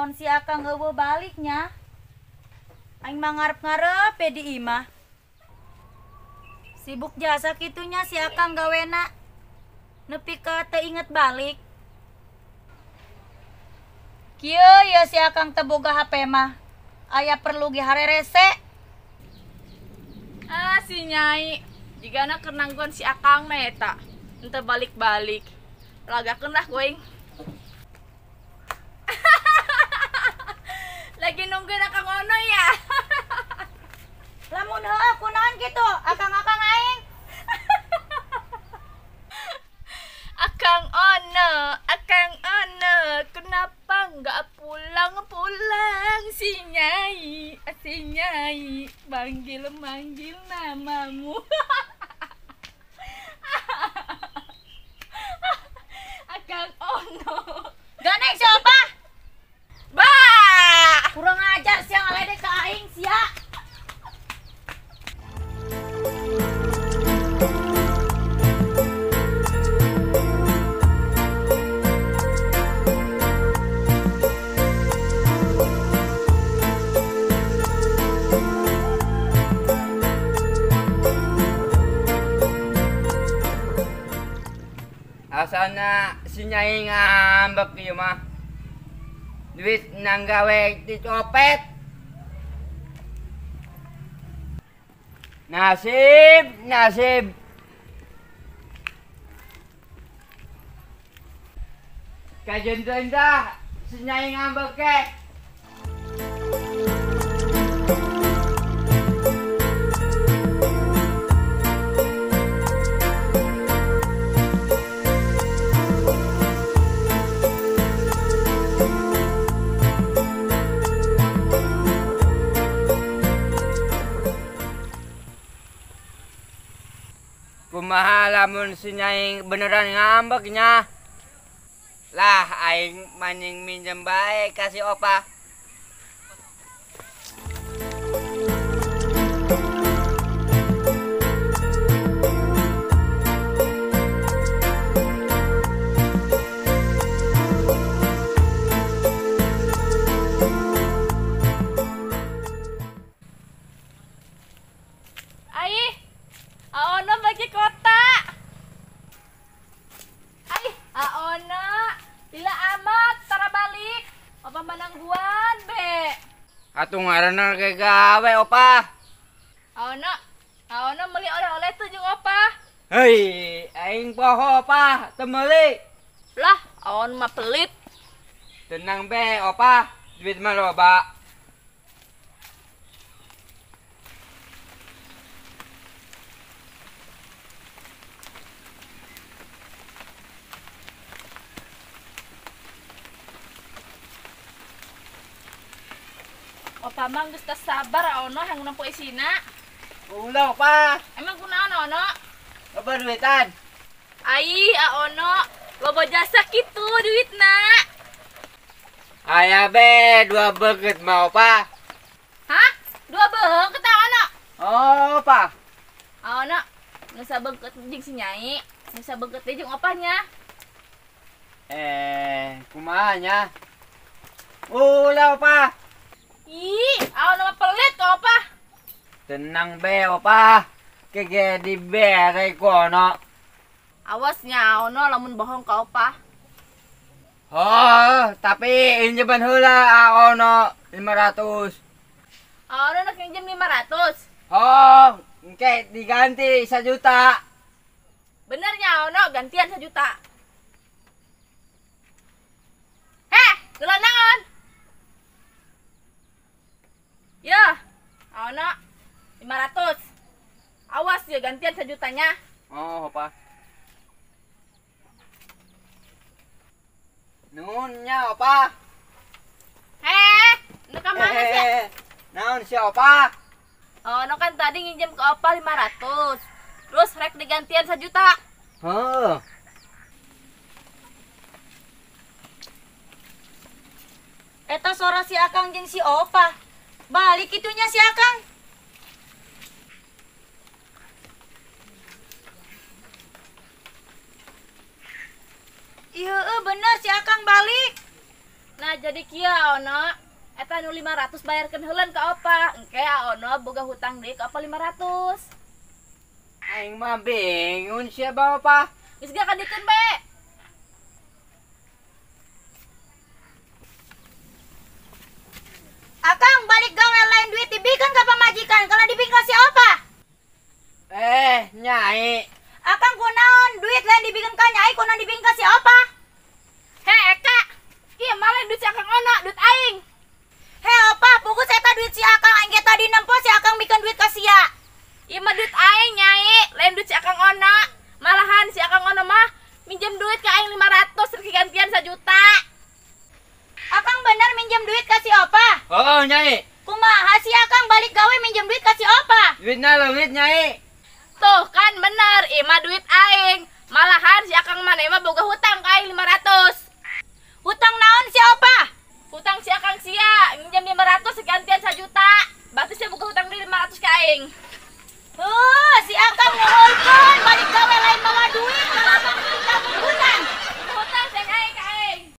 Naon si Akang eueuh baliknya? Aing mah ngarep-ngarep di imah. Sibuk jasa kitunya si Akang gawena. Nepi ka teu inget balik. Kieu ya si Akang teu boga HP mah. Aya perlu ge harerese. Ah si Nyai, jigana keur nangguan si Akang mah eta. Henteu balik-balik. Lagakeun lah going. Lagi nungguin Akang Ono ya. Lamun heueuh kunaon kitu? Akang-akang aing. Akang Ono, kenapa nggak pulang-pulang si Nyai, manggil-manggil namamu. Akang Ono. Ganeng siapa? Bah! Kurang ajar sia ngaledek ka aing sia. Asana si Nyai ngambek ieu mah. Duit nang gawe dicopet. Nasib, nasib. Kajen dah si Nyai ngambek ke. Kumaha lamun si Nyai beneran ngambeknya. Lah aing maning minjem bae kasih opa. Ai, Aono bagi kota. Ai, Aono, lila amat tara balik. Opa manangguan be. Atuh ngaranna ge gawe opa. Aono, Aono meuli oleh-oleh tuh jeung opa. Hei, aing poho opa, teu meuli. Lah, Aon mah pelit. Tenang be opa, duit mah loba. Opa mah geus teu sabar Aono hayang nempo isina. Ulah opa. Emang kunaon Aono? Loba duitan. Ai Aono, loba jasa kitu duitna. Aya be dua beukeut mah opa. Hah? Dua beukeut Aono? Oh, opa. Aono, geus sabeungkeut jeung si Nyai, geus sabeungkeut deui jeung opanya. Kumaha nya? Ulah opa. Ih, Aono mah pelit ka opa. Tenang be opa. Kege dibere ku Ono. Awasnya Aono lamun bohong ka opa. Oh, tapi injeman heula Aono 500. Aono nak injem 500. Oh, engke diganti 1 juta. Benernya Aono gantian 1 juta. Heh, geula naon? Ya, Aono 500. Awas ya gantian 1 jutanya. Oh, opa. Nuhunnya opa. Heh, nu ka mana sih? Naon si opa? Oh, no kan tadi nginjem ke opa 500. Terus rek digantian 1 juta. Heeh. Eta sora si Akang jeung si opa. Balik itunya si Akang. Iya, bener si Akang balik. Nah jadi kieu Ono, eta nu 500 bayarkeun heuleun ka Opa. Engke Ono boga hutang deui ka Opa 500. Aing mah bingung sia bawa Opa. Geus gak kadikeun bae. Akang balik gawe lain duit dibikeun ka pamajikan, kalau dibikeun si Opa. Nyai. Akang kunaon duit lain dibikeun ka Nyai, kunaon dibikeun ka si Opa? Heh Eka, ieu mah lain duit si Akang Ono, duit aing. Heh Opa, pugus eta duit si Akang, aing ge tadi nempo si Akang bikeun duit ka sia. Ieu mah duit aing Nyai, lain duit si Akang Ono. Malahan si Akang Ono mah minjem duit ka aing 500 rek gantian 1 juta. Akang bener minjem duit ka si Opa? Oh, Nyai. Kumaha si Akang balik gawe minjem duit ka si Opa? Duitna leungit Nyai. Tuh kan bener, ieu mah duit aing. Malahan si Akang maneh mah boga hutang ka aing 500. Hutang naon si Opa? Hutang si Akang sia, minjem 500 gantian 1 juta. Berarti sia boga hutang deui 500 ka aing. Heuh, si Akang nguhulkeun balik gawe lain mawa duit.